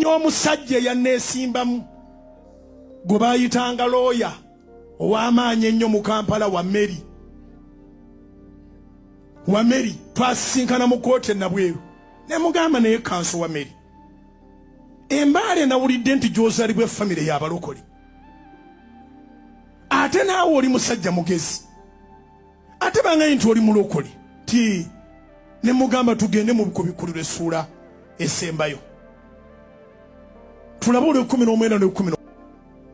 Omusajja eyanneesimbamu gwe baayitanga looya ow'amaanyi ennyo mu Kampala, wa Mary, wa Mary, twasisinkana mu kkooti e Nabweru, ne mugamba, "Naye counsel wa Mary, Embaale nawulidde nti gy'ozaalibwa efamire y'abalokole, ate naawe oli musajja mugezi, ate bangaye nti oli mulokole." Ti ne mugamba, "Tugende mu Kubikkulirwa essuula esembayo, tulabe olwekumi n'omwenda n'olwekumi."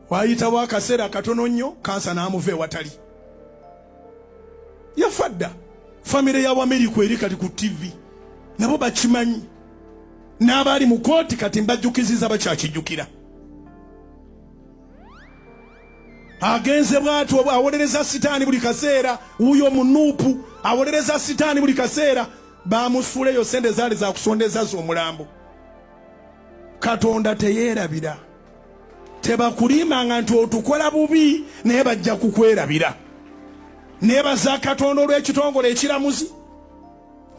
Waayitawo akaseera katono nnyo, counsel n'amuva ewatali, yafa dda. Famire ya Wameriko eri kati ku TV, nabo bakimanyi, n'abaali mu kooti kati mbajjukiziza bakyakijjukira. Agenze bw'atyo awolereza sitaani buli kaseera. Wuuyo omunuupu awolereza sitaani buli kaseera. Bamusuula eyo, sente zaali zakusondeza z'omulambo. Katonda teyeerabira. Tebakulimbanga nti otukola bubi, naye bajja kukwerabira. Nebaza Katonda olw'ekitongole ekiramuzi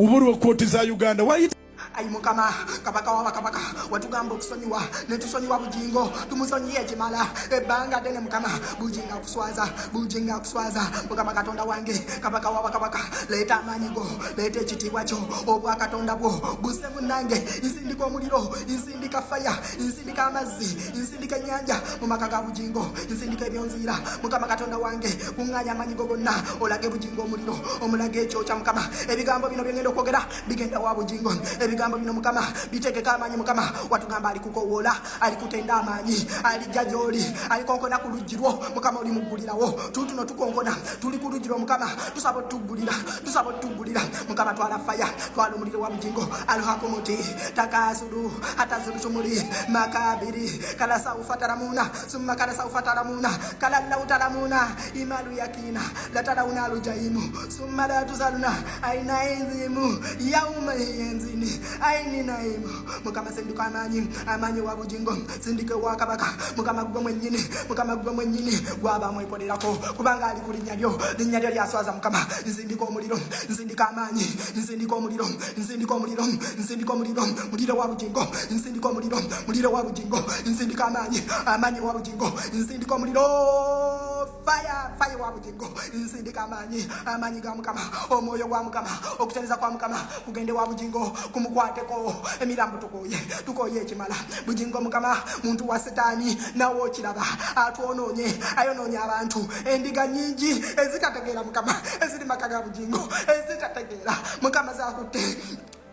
obulwa kooti za Uganda wayita. Ayi Mukama, Kabaka w'abakabaka, watugamba okusonyiwa, netusonyiwa. Bujingo tumusonyiye ekimala ebbanga ddene. Mukama, Bujingo akuswaza, Bujingo akuswaza. Mukama Katonda wange, Kabaka w'abakabaka, leeta amaanyi go, leeta ekitiibwa kyo, obwakatonda bwo busse munnange. Nsindika omuliro, nsindika fire, nsindika amazzi, nsindika ennyanja mu maka ga Bujingo, nsindika ebyonziira. Mukama Katonda wange, kuŋŋaanya amaanyi go gonna, olage Bujingo omuliro, omulage ekyokya. Mukama, ebigambo bino byengenda okwogera bigenda wa Bujingo. Ebigambo bino, Mukama, bitekeko amaanyi. Mukama, watugamba alikukowoola, alikutenda amaanyi, alijja gy'oli, alikonkona ku luggi lwo. Mukama, olimuggulirawo. Tutuno tukonkona, tuli ku luggi lwo. Mukama, tusaba otuggulira, tusaba otuggulira. Mukama, twala fire, twala omuliro wa Bujingo. Alhakumuti takasulu hatazulutumuli makabiri kala saufa taramuna summa kala saufa taramuna kala lau taramuna imalu yakina latarauna alujaimu summa la tuzaluna aina enzimu yauma yenzini aini naimu. Mukama, sindika amaanyi, amaanyi wa Bujingo, sindika ewa kabaka. Mukama, gwe mwennyini, Mukama, gwe mwennyini gwaba amwekolerako, kubanga ali ku linnya lyo, linnya lyo lyaswaza. Mukama, nsindika omuliro, nsindika amaanyi, nsindika omuliro, nsindika omuliro, nsindika omuliro, muliro wa Bujingo, nsindika omuliro, muliro wa Bujingo, nsindika amaanyi, amaanyi wa Bujingo, nsindika omuliro, fire, fire wa Bujingo, nsindika amaanyi, amaanyi ga Mukama, omwoyo gwa Mukama, okutereza kwa Mukama kugende wa Bujingo, kumukwateko. Emirambo tukoye, tukoye ekimala. Bujingo, Mukama, muntu wa setaani, nawe okiraba, atwonoonye, ayonoonye abantu. Endiga nyingi ezitategeera, Mukama, eziri maka ga Bujingo ezitategeera, Mukama, zakutte.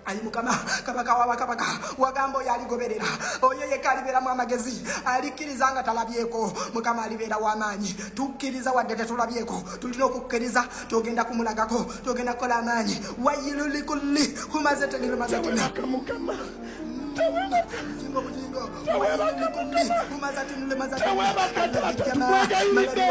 Ayi Mukama, Kabaka wabakabaka, wagamba oyo aligoberera oyo yekka alibeeramu amagezi, alikkiriza nga talabyeko. Mukama, alibeera w'amaanyi. Tukkiriza wadde tetulabyeko, tulina okukkiriza. Togenda kumulagako, togenda kukola amaanyi. Wayilulikulli humazetenilumazatena. Tewebaka, Mukama, tewebaka. Bujingo, Bujingo. Tewebaka, Mukama. Tewebaka, taata, tukwegayiridde.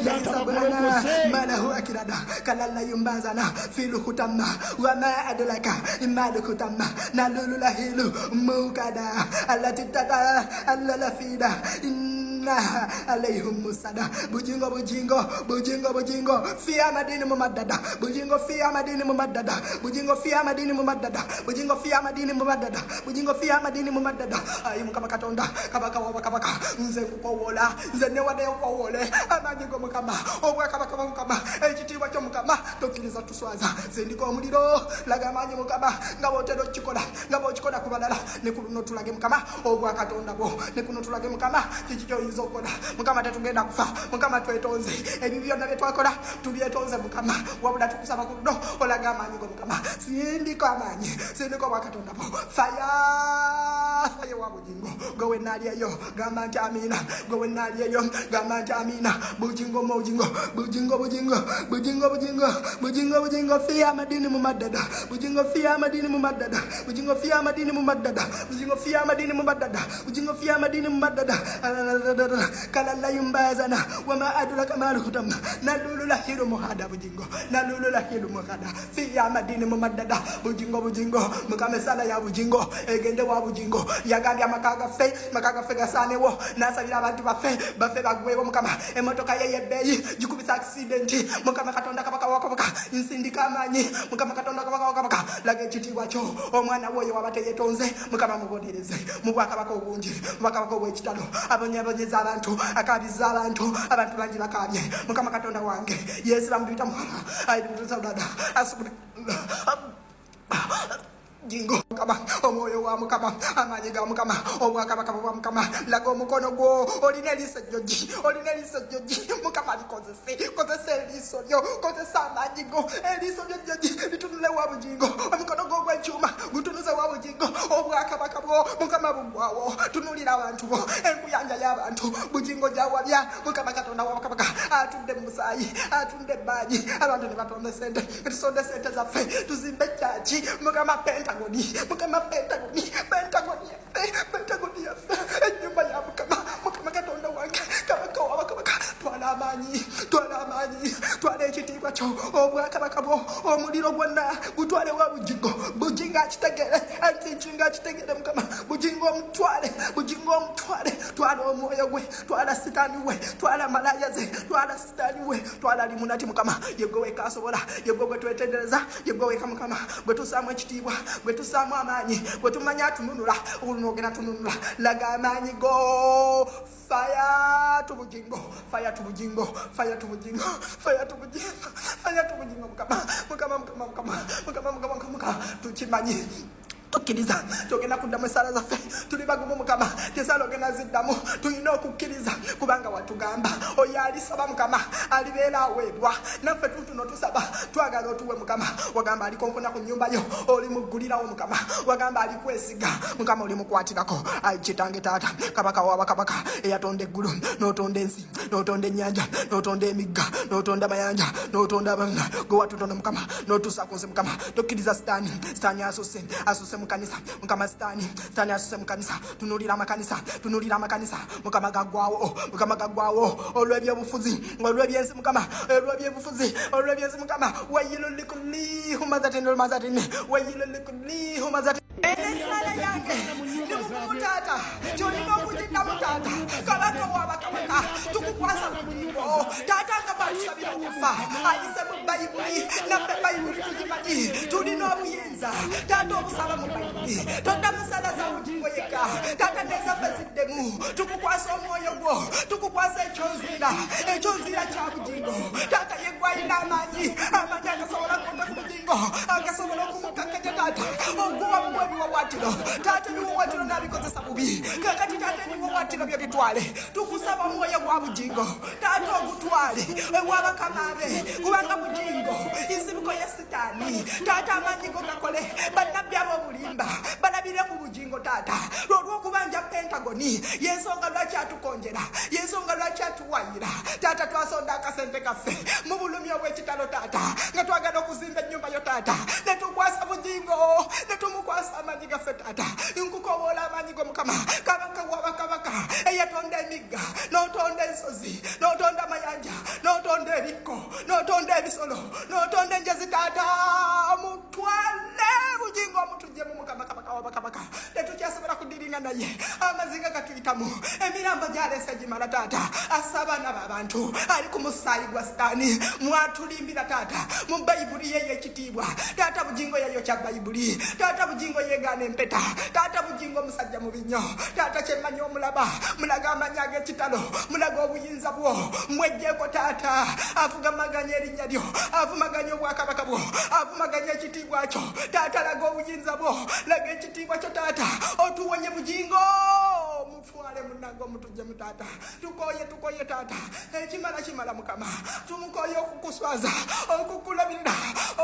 Taata, bakulokose. Malahu akirada kalala yumbazana filuhutama wama adlaka imaluhutama nalululahilu mukada alatitata alalafida innaha alaihum musada. Bujingo, Bujingo, Bujingo, Bujingo fia madini mumadada. Bujingo fia madini mumadada. Bujingo fia madini mumadada. Bujingo fia madini mumadada. Bujingo fia madini mumadada. Ayi Mukama Katonda, Kabaka wabakabaka, nze nkukowoola, nze newaddeyo nkowoole amaanyi go, Mukama, obwakabaka bwa Mukama, ekitiibwa kyo. Mukama, tokkiriza tuswaza. Sindika omuliro, laga amaanyi, Mukama, nga bwotera okukikola, nga bwokikola ku balala. Ne ku luno tulage, Mukama, obwakatonda bwo. Ne kuno tulage, Mukama, kiki kyoyinza okukola. Mukama, tetugenda kufa. Mukama, twetonze ebyo byonna bye twakola, tubyetonze, Mukama. Wabula tukusaba ku luno olaga amaanyi go. Mukama, sindika amaanyi, sindika obwakatonda bwo. Fire, fire wa Bujingo. Gwe wenaalyeyo gamba nti amiina. Gwe wenaalyeyo gamba nti amiina. Bujingo, Bujingo, Bujingo, Bujingo, Bujingo, Bujingo, Bujingo, Bujingo fiya amadini mu maddada. Bujingo fiya amadini mu maddada. Bujingo fiya amadini mu maddada. Bujingo fiya amadini mu maddada. Bujingo fiya amadini mu maddada. Kalalayumbazana wama adulaka malukutam nalulula hiru muhada bujingo nalulula hiru muhada fiya madini mumaddada bujingo bujingo mukama esala ya bujingo egende wa bujingo yagambye amaka gaffe maka gaffe gasaanewo nasabira abantu baffe baffe bagwewo mukama emotoka ye yebbeeyi gikubisa akisidenti mukama katonda kabaka wakabaka nsindika amaanyi mukama katonda kabaka wakabaka laga ekitiibwa kyo omwana woyo waba teyetonze mukama mubonereze mu bwakabaka obungi mu bwakabaka obwekitalo abonyabonyeza abantu akabiza abantu abantu bangi bakabye mukama katonda wange yesiba mubita muhala aidada asubula jingo mukama omwoyo wa mukama amaanyi ga mukama obwakabaka bwa mukama laga omukono gwo olina eriiso ejjogi olina eriiso ejjogi mukama likozese kozesa eriiso lyo kozesa amaanyi go eriiso lyo ejjogi litunule wa bujingo omukono gwo ogw'ekyuma gutunuze wa bujingo obwakabaka bwo mukama bugwawo tunulira abantu bo enkuyanja y'abantu bujingo gyawabya mukama katonda wabakabaka atudde mu musaayi atunda ebbaagi abantu ne batonda sente tusonde sente zaffe tuzimbe kyaki mukama pentagoni mukama pentagoni pentagoni yaffe pentagoni yaffe ennyumba ya mukama mukama katonda wange kabaka wabakabaka twala amaanyi twala amaanyi twala ekitiibwa kyo obwakabaka bwo omuliro gwonna gutwale wa bujingo bujingo akitegere antinkinga akitegere mukama bujingo omutwale bujingo omutwale twala omwoyo gwe twala sitaani we twala malaya ze twala sitaani we twala limunati mukama yegwe weka asobola yegwe gwe twetendereza yegwe weka mukama gwe tusaamu ekitiibwa gwe tusaamu amaanyi gwe tumanya atununula olunogera tununula laga amaanyi go fire to bujingo fire to bujingo fire to bujingo fire to bujingo fire to bujingo mukama mukama mukama mukama mukama mukama mukama tukimanyi tukkiriza togenda kuddamu esaala zaffe tuli bagumu mukama tesaala ogenda ziddamu tulina okukkiriza kubanga watugamba oyo alisaba mukama alibeera aweebwa naffe tutuno tusaba twagala otuwe mukama wagamba alikonkona ku nyumba yo oli muggulirawo mukama wagamba alikwesiga mukama oli mukwatirako ayi kitange taata kabaka wabakabaka eyatonda eggulu n'otonda ensi n'otonda ennyanja n'otonda emigga n'otonda amayanja n'otonda abana gwe watutonda mukama n'otuusa ku nsi mukama tokkiriza sitaani sitaani asuse asuse mu kanisa mukama sitaani sitaani asuse mu kanisa tunuulira amakanisa tunuulira amakanisa mukama gaggwawo mukama gaggwawo olw'ebyobufuzi olw'ebyensi mukama olw'ebyobufuzi olw'ebyensi mukama wayilu likulli humazatin lumazatin wayilu likulli humazatin Esala yange ndi mugumu taata kyolina okugiddamu taata kabaka wabakabaka tukukwasa bugingo taata nga bwatusabira okufa ayise mu bayibuli naffe bayibuli tugimanyi tulina obuyinza taata obusaba mu bayibuli todda musala za bugingo yekka taata nezaffe ziddemu tukukwasa omwoyo gwo tukukwasa ekyonziira ekyonziira kya bugingo taata yegwalina amaanyi amaanyi agasobola kuta ku bugingo agasobola okumukakkanya taata oguwamuwa ebiwawatiro taata ebiwawatiro nabikozesa bubi kakati taata ebiwawatiro byo bitwale tukusaba omwoyo gwa bugingo taata ogutwale ewabakama be kubanga bugingo nsibuko ya sitaani taata amaanyi go gakole bannabbi ab'obulimba balabire ku bugingo taata lwolwokubanja pentagoni yensonga lwaki atukonjera yensonga lwaki atuwayira taata twasonda akasente kaffe mu bulumi obw'ekitalo taata nga twagala okuzimba ennyumba yo taata netukwasa bugingo netumukwasa amaanyi gaffe taata nkukowoola amaanyi go mukama kabaka wabakabaka eyatonda emigga n'otonda ensozi n'otonda amayanja n'otonda ebikko n'otonda ebisolo n'otonda enjazi taata mutwale bugingo omutujjemu mukama kabaka wabakabaka tetukyasobola kudiringa naye amazinga gatuyitamu emirambo gyaleese gimala taata assa abaana b'abantu ali ku musaayi gwa sitaani mwatulimbira taata mu bayibuli ye ey'ekitiibwa taata bugingo yayokya bayibuli taata bugingo yegaana empeta taata bugingo musajja mubi nnyo taata kyemmanyi omulaba mulaga amanyi ag'ekitalo mulaga obuyinza bwo mwejjeeko taata avugamaganya erinnya lyo avumaganya obwakabaka bwo avumaganya ekitiibwa kyo taata laga obuyinza bwo laga ekitiibwa kyo taata otuwonye bugingo mutwale munange omutujjemu taata tukoye tukoye taata ekimala kimala mukama tumukoye okukuswaza okukulabirira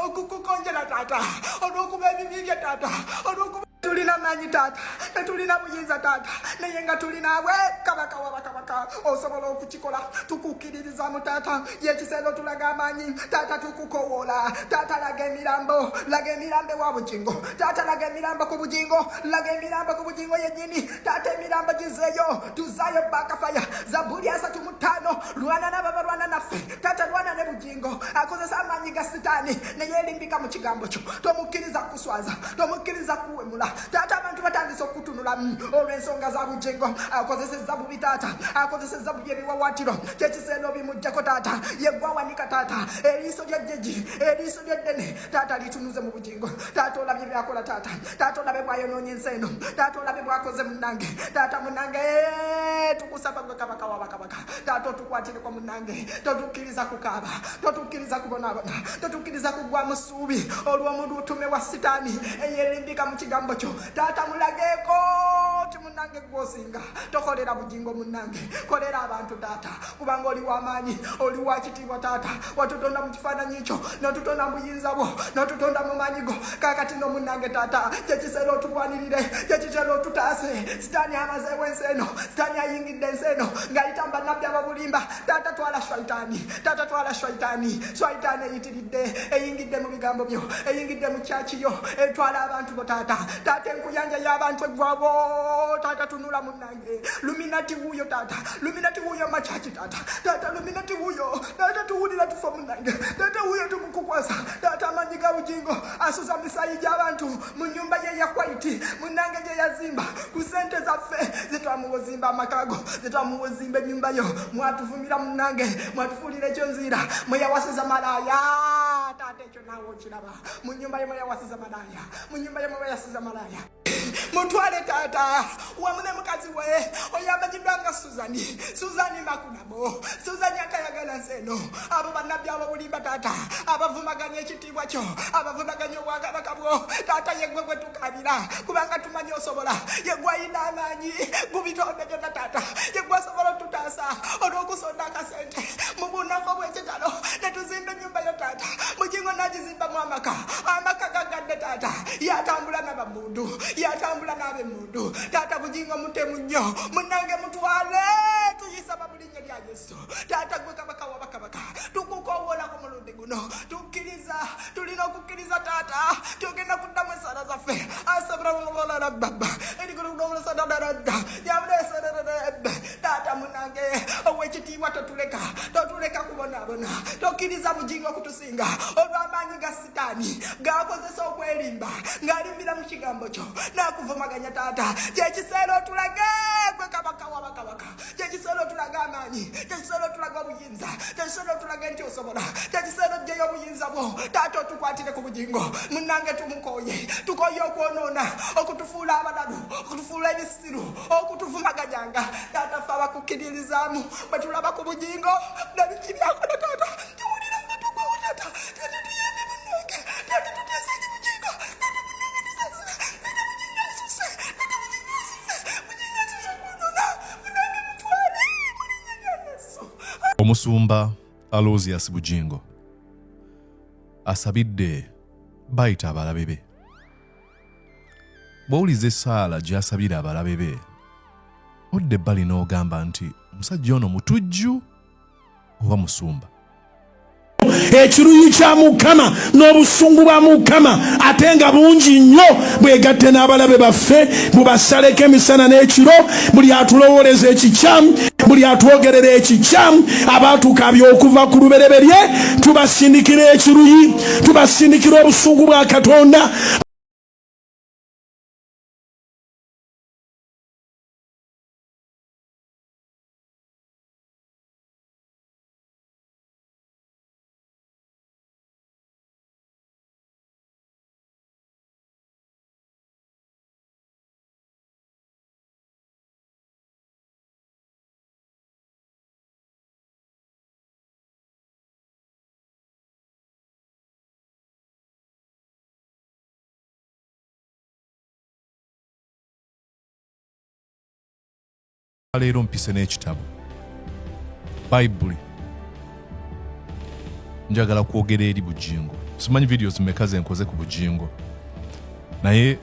okukukonjera taata olwokuba ebibi bye taata olwokuba. Tulina maanyi taata, tetulina buyinza taata, naye nga tulinaawe kabaka wabakabaka, osobola okukikola. Tukukkiririzamu taata, yekiseera otulaga amaanyi taata, tukukowoola taata, laga emirambo, laga emirambo ewa Bugingo taata, laga emirambo ku Bugingo, laga emirambo ku Bugingo yennyini taata, emirambo gizeeyo, tuzaayo bakafaya. Zabuli 35, lwana nabo balwana naffe taata, lwana ne Bugingo akozesa amaanyi ga sitaani neyerimbika mu kigambo kyo. Tomukkiriza kuswaza, tomukkiriza kuwemula taata. Abantu batandise okutunulamu olw'ensonga za Bugingo, akozesezza bubi taata, akozesezza bubi ebiwawatiro. Kyekiseera obimugjako taata, yeggwawanika taata, eriiso lyejjeji, eriiso lyeddene taata litunuze mu Bugingo taata. Olabye byakola taata, taata olabe bwayonoonya ensi eno taata, olabe bwakoze munnange taata. Munnange, tukusaba gwe kabaka wabakabaka taata, otukwatireko munnange, totukkiriza kukaaba, totukkiriza kubonaabona, totukkiriza kuggwamu ssuubi olw'omuntu wa sitaani eyerimbika mu kigambo kyo taata. Mulageeko ti munnange gwosinga, tokolera Bugingo munnange, kolera abantu taata, kubanga oli w'amaanyi, oli wa kitiibwa taata. Watutonda mu kifaananyi kyo, n'otutonda mu buyinza bwo, n'otutonda mu maanyi go. Kaakati no munnange taata, kyekiseera otulwanirire, kyekiseera otutaase. Sitaani amazeewo ensi eno, sitaani ayingidde ensi eno ng'ayita mu bannabbi ababulimba taata. Twala shwaitaani taata, twala shwaitaani. Shwaitaani eyitiridde, eyingidde mu bigambo byo, eyingidde mu kyaki yo, etwala abantu bo taata. Taata, enkuyanja y'abantu eggwabo taata, tunula munnange, luminati wuuyo taata, luminati wuuyo makyaki taata. Taata, luminati wuuyo taata, tuwulira tufa munnange taata, wuuyo tumukukwasa taata. Amaanyi ga Bugingo asuza misaayi gy'abantu mu nyumba ye ya white munnange gye yazimba ku sente zaffe zetwamuwozimba amakago, zetwamuwozimba ennyumba yo. Mwatuvumira munnange, mwatufuulira ekyo nziira mweyawasiza malaaya taata, ekyo naawe okiraba. Mu nyumba ye mweyawasiza malaaya, mu nyumba ye mweyawasiza malaaya. Mutwale taata wamu ne mukazi we oyo amanyiddwa nga Suzani, Suzani Makunabo, Suzani atayagala nsi eno. Abo bannabbi abo bulimba taata, abavumaganya ekitiibwa kyo, abavumaganya obwakabaka bwo taata. Yeggwe gwe tukabira kubanga tumanyi osobola, yeggwe ayina amaanyi gubitonde byonna taata, yeggwe asobola otutaasa olw'okusonda akasente mu bunafu bw'ekitalo ne tuzimba ennyumba yo taata. Bugingo nagizimbamu amaka, amaka gagadde taata, yatambula n'abamundu, yatambula n'ab'emmundu taata. Bugingo mutemu nnyo munnange, mutwale, tuyisaba mu linnya lya Yesu taata. Gwe kabaka wabakabaka, tukukowoola ku mulundi guno, tukkiriza, tulina okukkiriza taata, tugenda kuddamu esaala zaffe. Asabrababa taata munange owekitiibwa, totuleka, totuleka kubonaabona, tokkiriza Bugingo okutusinga olw'amaanyi ga sitaani gakozesa okwerimba ng'alimbira mu kigambo kyo n'akuvumaganya taata. Kyekiseera otulage gwe kabaka wabakabaka, kyekiseera otulage amaanyi, kyekiseera otulage obuyinza, kyekiseera otulage nti osobola, kyekiseera ojjeyo obuyinza bwo taata, otukwatire ku Bugingo munnange. Tumukoye, tukoye okwonoona, okutufuula abalalu, okutufuula ebisiru, okutuvumaganyanga taata. Ffe abakukkiririzaamu bwe tulaba ku Bugingo nabiki byakola taata, tuwulira nga tugwawo taata. Taata, tuyambe munnange taata, tuteesenye Bugingo taata munnange, tusasire taata. Bugingo asuse taata, Bugingo asuse, Bugingo asuse okwonoona munnange, mutwale mu linnya lya Yesu. Omusumba Aloysius Bugingo asabidde bayita abalabe be. Bw'owuliza essaala gy'asabira abalabe be, odda ebbali n'ogamba nti omusajja ono mutujju oba musumba? Ekiruyi kya Mukama n'obusungu bwa Mukama ate nga bungi nnyo, bwegatte n'abalabe baffe, bubasaleko emisana n'ekiro. Buli atulowooleza ekikyamu, buli atwogerera ekikyamu, abaatukabya okuva ku lubereberye, tubasindikira ekiruyi, tubasindikira obusungu bwa Katonda. Leero mpise n'ekitabo Bayibuli, njagala kwogera eri Bugingo. Simanyi videos meka zenkoze ku Bugingo, naye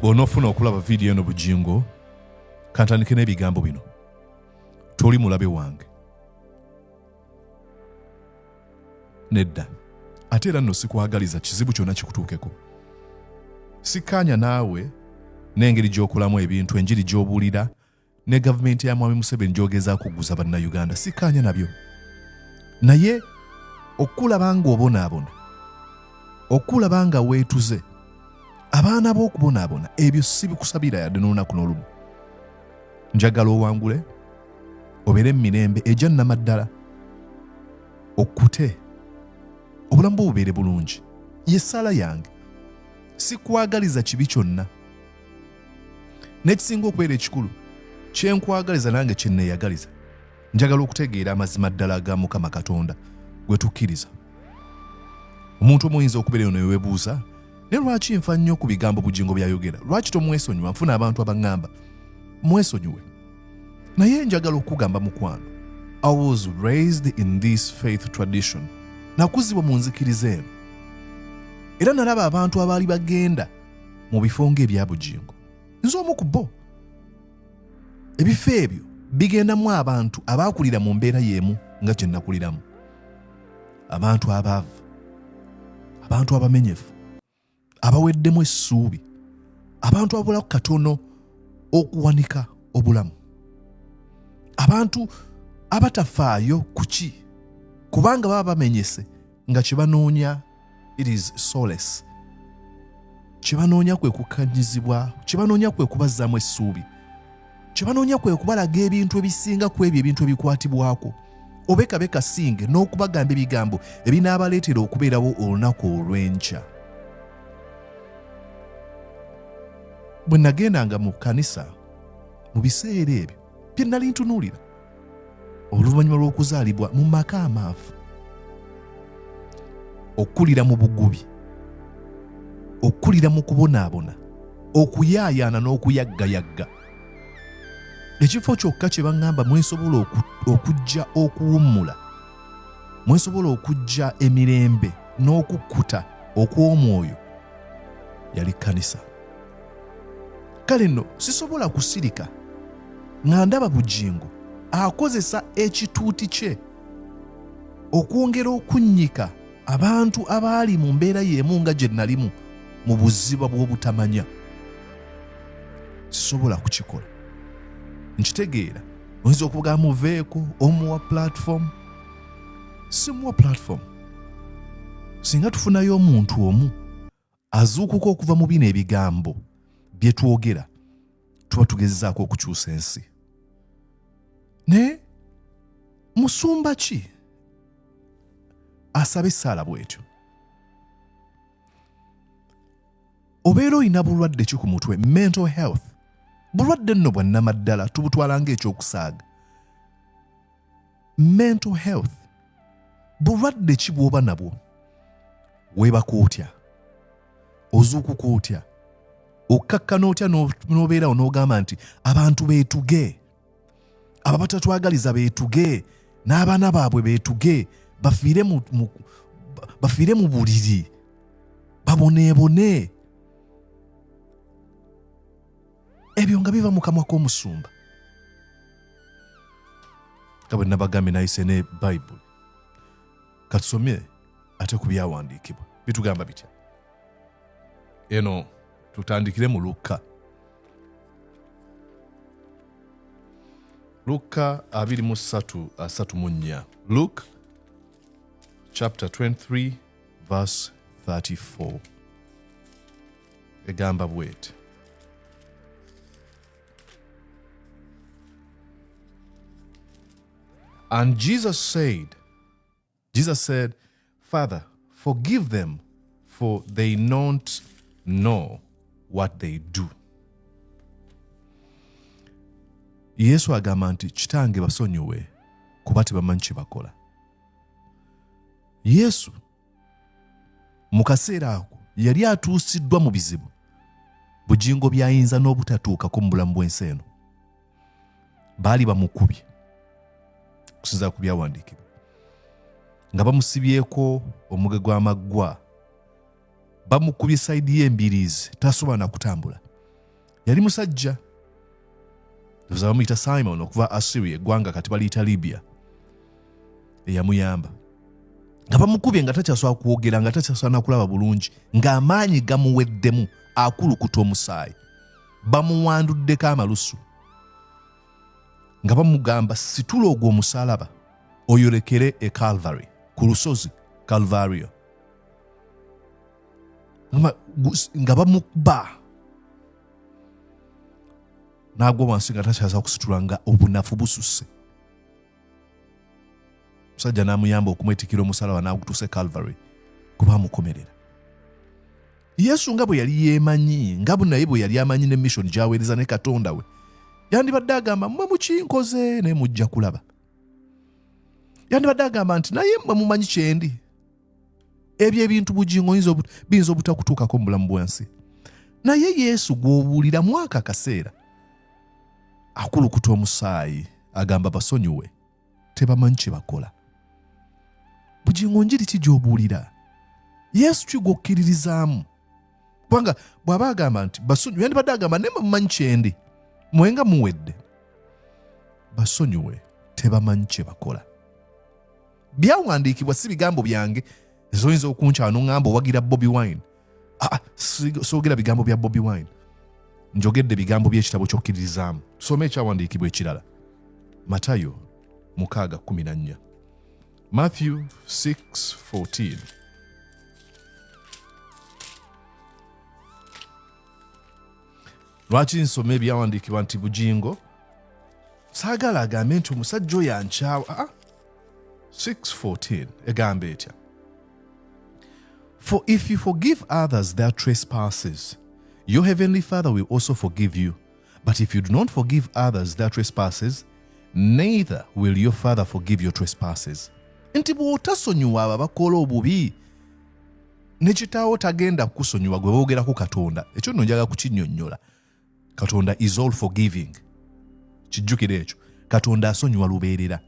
Bw'onoofuna okulaba vidiyo eno Bugingo, kantandike n'ebigambo bino. Toli mulabe wange. Nedda. Ate era nno sikwagaliza kizibu kyonna kikutuukeko. Sikkaanya naawe n'engeri gy'okolamu ebintu, enjiri gy'obuulira ne gavumenti ya Mwami Museveni gy'ogezaako okuguza Bannayuganda. Sikkaanya nabyo. Naye okukulaba ng'obonaabona, okukulaba nga weetuze, abaana b'okubonaabona, ebyo sibikusabira yadde n'olunaku n'olumu. Njagala owangule, obeere mu mirembe egya nnamaddala, okkute, obulamu bwo bubeere bulungi. Ye ssaala yange. Sikwagaliza kibi kyonna. N'ekisinga okubeera ekikulu, kye nkwagaliza nange kye neeyagaliza, njagala okutegeera amazima ddala aga Mukama Katonda gwe tukkiriza. Omuntu omu oyinza okubeera eyo ne weebuuza, naye lwaki nfa nnyo ku bigambo Bugingo by'ayogera? Lwaki tomwesonyiwa? Nfuna abantu abaŋŋamba mwesonyiwe. Naye njagala okukugamba mukwano, I was raised in this faith tradition. Nakuzibwa mu nzikiriza eno. Era nalaba abantu abaali bagenda mu bifo ng'ebya Bugingo. Nze omu ku bo. Ebifo ebyo bigendamu abantu abaakulira mu mbeera y'emu nga gye nakuliramu. Abantu abaavu, abantu abamenyefu, abaweddemu essuubi, abantu ababulako katono okuwanika obulamu, abantu abatafaayo ku ki, kubanga baba bamenyese nga kye banoonya it is solace, kye banoonya kwe kukkanyizibwa, kye banoonya kwe kubazzaamu essuubi, kye banoonya kwe kubalaga ebintu ebisinga ku ebyo ebintu ebikwatibwako, oba ekabe kasinge n'okubagamba ebigambo ebinaabaleetera okubeerawo olunaku olw'enkya. Bwe nagendanga mu kkanisa mu biseera ebyo bye nali ntunuulira oluvannyuma lw'okuzaalibwa mu maka amaavu, okukulira mu bugubi, okukulira mu kubonaabona, okuyaayaana n'okuyaggayagga, ekifo kyokka kye baŋŋamba mwensobola okujja okuwummula, mwensobola okujja emirembe n'okukkuta okw'omwoyo yali kkanisa. Kale nno sisobola kusirika nga ndaba Bugingo akozesa ekituuti kye okwongera okunnyika abantu abaali mu mbeera y'emu nga gye nalimu mu buziba bw'obutamanya. Sisobola kukikola. Nkitegeera oyinza okugamba muveeko, omuwa platform. Simuwa platform. Singa tufunayo omuntu omu azuukuka okuva mu bino ebigambo bye twogera, tuba tugezezaako okukyusa ensi. Naye musumba ki asaba essaala bw'etyo? Obeera olina bulwadde ki ku mutwe? Mental health, bulwadde nno bwa nnamaddala, tubutwala ng'ekyokusaaga. Mental health, bulwadde ki bw'oba nabwo? Weebaka otya? Ozuukuka otya? Okkakkana otya n'obeerawo n'ogamba nti abantu beetuge, abo abatatwagaliza beetuge, n'abaana baabwe beetuge, bafiire mu buliri, baboneebone. Ebyo nga biva mu kamwa k'omusumba. Nga bwe nabagambye nayise ne Bayibuli, katusomye ate ku byawandiikibwa bitugamba bitya. Eno tutandikire mu Lukka, Lukka 23:34, Luke chapter 23 verse 34, egamba bweti. And Jesus said, Father, forgive them, for they don't know what they do. Yesu agamba nti kitange basonyiwe kuba tebamanyi kye bakola. Yesu mu kaseera ako yali atuusiddwa mu bizibu Bugingo by'ayinza n'obutatuukako mu bulamu bw'ensi eno. Baali bamukubye okusinziira ku byawandiikibwa, nga bamusibyeko omuge gw'amaggwa, bamukubye sayidi y'embiriizi, tasobola na kutambula. Yali musajja ndowooza bamuyita Simon okuva Assyria, eggwanga kati baliyita Libya, eyamuyamba nga bamukubye nga takyasobola kwogera, nga takyasobola nakulaba bulungi, ng'amaanyi gamuweddemu, akulukuta omusaayi, bamuwanduddeko amalusu, nga bamugamba situla ogwo omusalaba oyolekere e Calvary, ku lusozi Calvario, nga bamukuba n'agwa wansi nga takyasobola kusitula, nga obunafu bususse. Musajja n'amuyamba okumwetikira omusalaba n'agutuusa e Calvary kuba amukomerera. Yesu nga bwe yali yeemanyi, nga naye bwe yali amanyi ne mission gy'aweereza ne Katonda we, yandibadde agamba mmwe mukinkoze naye mujja kulaba. Yandibadde agamba nti naye mmwe mumanyi kyendi. Ebyo ebintu Bugingo biyinza obutakutuukako mu bulamu bw'ensi, naye Yesu gw'obuulira mwaka akaseera akulukuta omusaayi agamba basonyiwe, tebamanyi kye bakola. Bugingo, njiri ki gy'obuulira? Yesu ki gw'okkiririzaamu? Kubanga bw'aba agamba nti basonyiwe, yandibadde agamba naye mumanyi kyendi, mwe nga muwedde, basonyiwe, tebamanyi kye bakola. Byawandiikibwa, si bigambo byange. Ezoyinza okunkyawa noŋŋamba owagira Bobi Wine. Aa, soogera bigambo bya Bobi Wine, njogedde bigambo by'ekitabo ky'okkiririzaamu. Tusome ekyawandiikibwa ekirala, Matayo 6:14, Matthew 6:14. Lwaki nsoma ebyawandiikibwa nti Bugingo saagala agambe nti omusajja oyo ankyawa? Aa, 6:14 egamba etya? For if you forgive others their trespasses, your heavenly Father will also forgive you. But if you do not forgive others their trespasses, neither will your Father forgive your trespasses. Nti bw'otasonyiwa abo abakola obubi, ne kitaawo tagenda kukusonyiwa. Gwe boogerako Katonda. Ekyo nno njagala kukinnyonnyola. Katonda is all forgiving, kijjukira ekyo. Katonda asonyiwa lubeerera,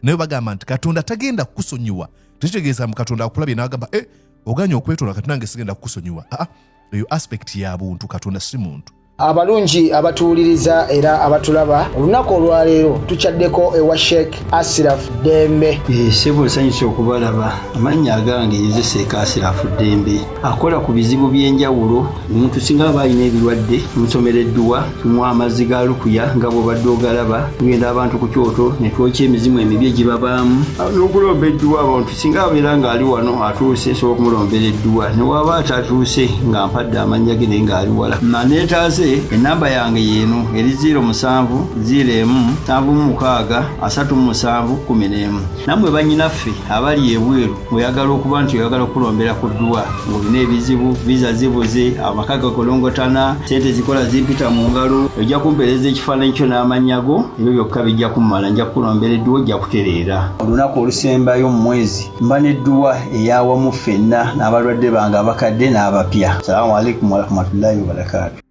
naye bagamba nti Katonda tagenda kukusonyiwa, tekitegeeza mu Katonda akulabye n'agamba e oganye okwetonda, kati nange sigenda kukusonyiwa. Aa, eyo aspect ya buntu, Katonda si muntu. Abalungi abatuwuliriza era abatulaba, olunaku olwaleero tukyaddeko ewa Sheikh Asiraf Ddembe. Ssebo, nsanyusa okubalaba. Amannya agange nze Seeka Asirafu Ddembe, akola ku bizibu by'enjawulo. Omuntu singa aba alina ebirwadde, tumusomera edduwa, tumuwa amazzi ga lukuya nga bw'obadde ogalaba. Tugenda abantu ku kyoto ne twokya emizimu emibi egibabaamu n'okulomba edduwa. Abantu singa abeera ng'ali wano atuuse, nsobola okumulombera edduwa, ne waba atatuuse nga mpadde amannya ge naye ng'ali wala naneetaaze. Enamba yange yeeno eri 07 01 76 37 11. Nammwe bannyinaffe abali ebweru, ng'oyagala okuba nti oyagala okulombera ku dduwa, ng'olina ebizibu, viza zibuze, amaka gakolongotana, sente zikola zimpita mu ngalo, ojja kumpeereza ekifaananyi kyo n'amannya go, ebyo byokka bijja kummala, nja kukulombera edduwa, ojja kutereera. Olunaku olusembayo mu mwezi mba n'edduwa eyawamu ffenna n'abalwadde bange abakadde n'abapya. Salaamu alaikum warahmatullahi wabarakaatu.